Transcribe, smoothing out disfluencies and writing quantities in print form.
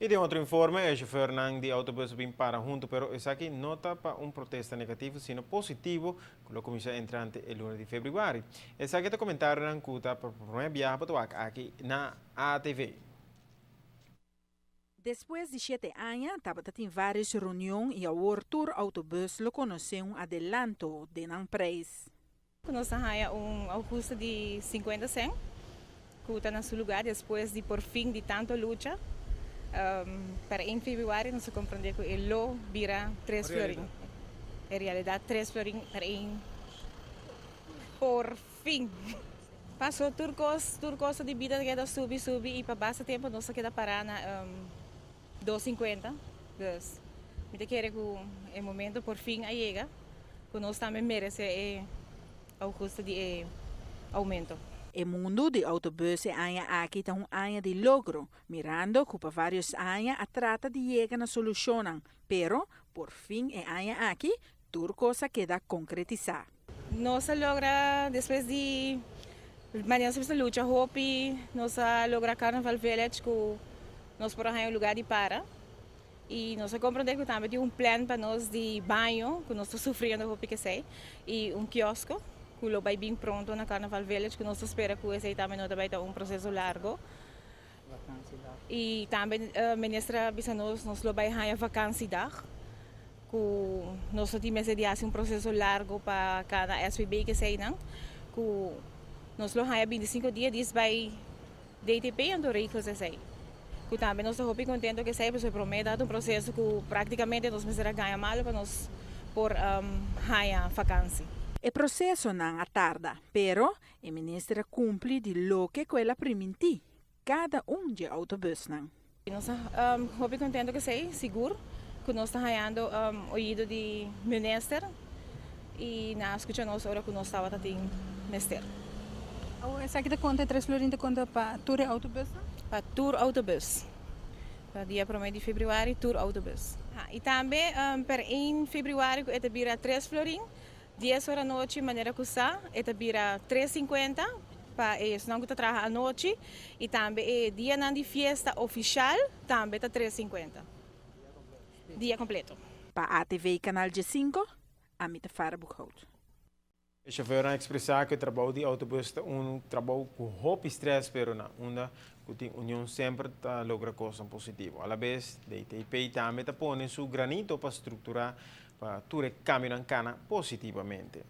Y den otro informe, e chauffeurnan di autobus a bin para hunto, pero esaki no ta pa un protesta negativo, sino positivo, cu lo cuminsa entrante e luna di februari. Esaki ta comentarionan cu ta pa prome biaha pa wak aki na ATV. Despues di 7 aña, tabata tin varios reunion y awor tur autobus lo conoce un adelanto den nan prijs. Nos a haya un ahuste di 50 cent, cu ta na su lugar despues di por fin di tanto lucha. Pa 1 februari nos a comprende cu e lo bira 3 florin. En realidad 3 florin pa 1 por fin. Paso tur cos di bida keda subi subi y pa basta tempo nos keda para na 2,50. Dus, mi ta kere cu e momento por fin a yega, cu nos tambe merece e ahuste di e aumento. E mundo di autobus e aña aki ta un aña di logro, mirando cu pa varios aña a trata di yega na solucion, pero por fin e aña aki tur cos a keda concretisa. Nos a logra, despues di manera nos lucha hopi, nos a logra Carnival Village, cu nos por un lugar di para. Y nos a comprende cu tambe tin un plan pa nos di baño, cu nos ta sufriendo hopi cu esey, y un kiosco, cu lo bay bin pronto na Carnival Village, cu nos ta spera cu esey tambe no bay ta un proceso largo. Y tambe minister a bisa nos, nos lo bay haya vakantiedag, cu nos tin mester di un proceso largo pa cada SVB cu esey nan, cu nos lo haya 25 dia dis bay DTP anto regels esey. Cu tambe nos ta hopi contento cu esey, pasobra prome ta un proceso cu practicamente nos mester gana malo pa nos por haya vakantie. E procesonan a tarda, pero e minister a cumpli di loke cu el a priminti cada un di autobusnan. Nos ta hopi contento cu esey, sigur, cu nos ta hayando oido di minister y nan a scucha nos ora cu nos tabata tin mester. Oh, esaki ta conta 3 florin ta conta pa tur autobus? Pa tur autobus. Pa dia 1 di februari, tur autobus. Ah, y tambe pa 1 februari e ta bira 3 florin, 10 or anochi, manera cu sa, e ta bira 3,50 pa esnan cu ta traha anochi y tambe e dia di fiesta oficial tambe ta 3,50. Dia completo. Pa ATV Canal G5, Amita Farbuchhout. E chauffeur a expresa cu e trabou di autobus ta un trabou cu hopi stress, pero na unda cu tin union semper ta logra cos positivo. A la vez, DTP tambe ta pone su granito pa structura pa tur cambio cana positivamente.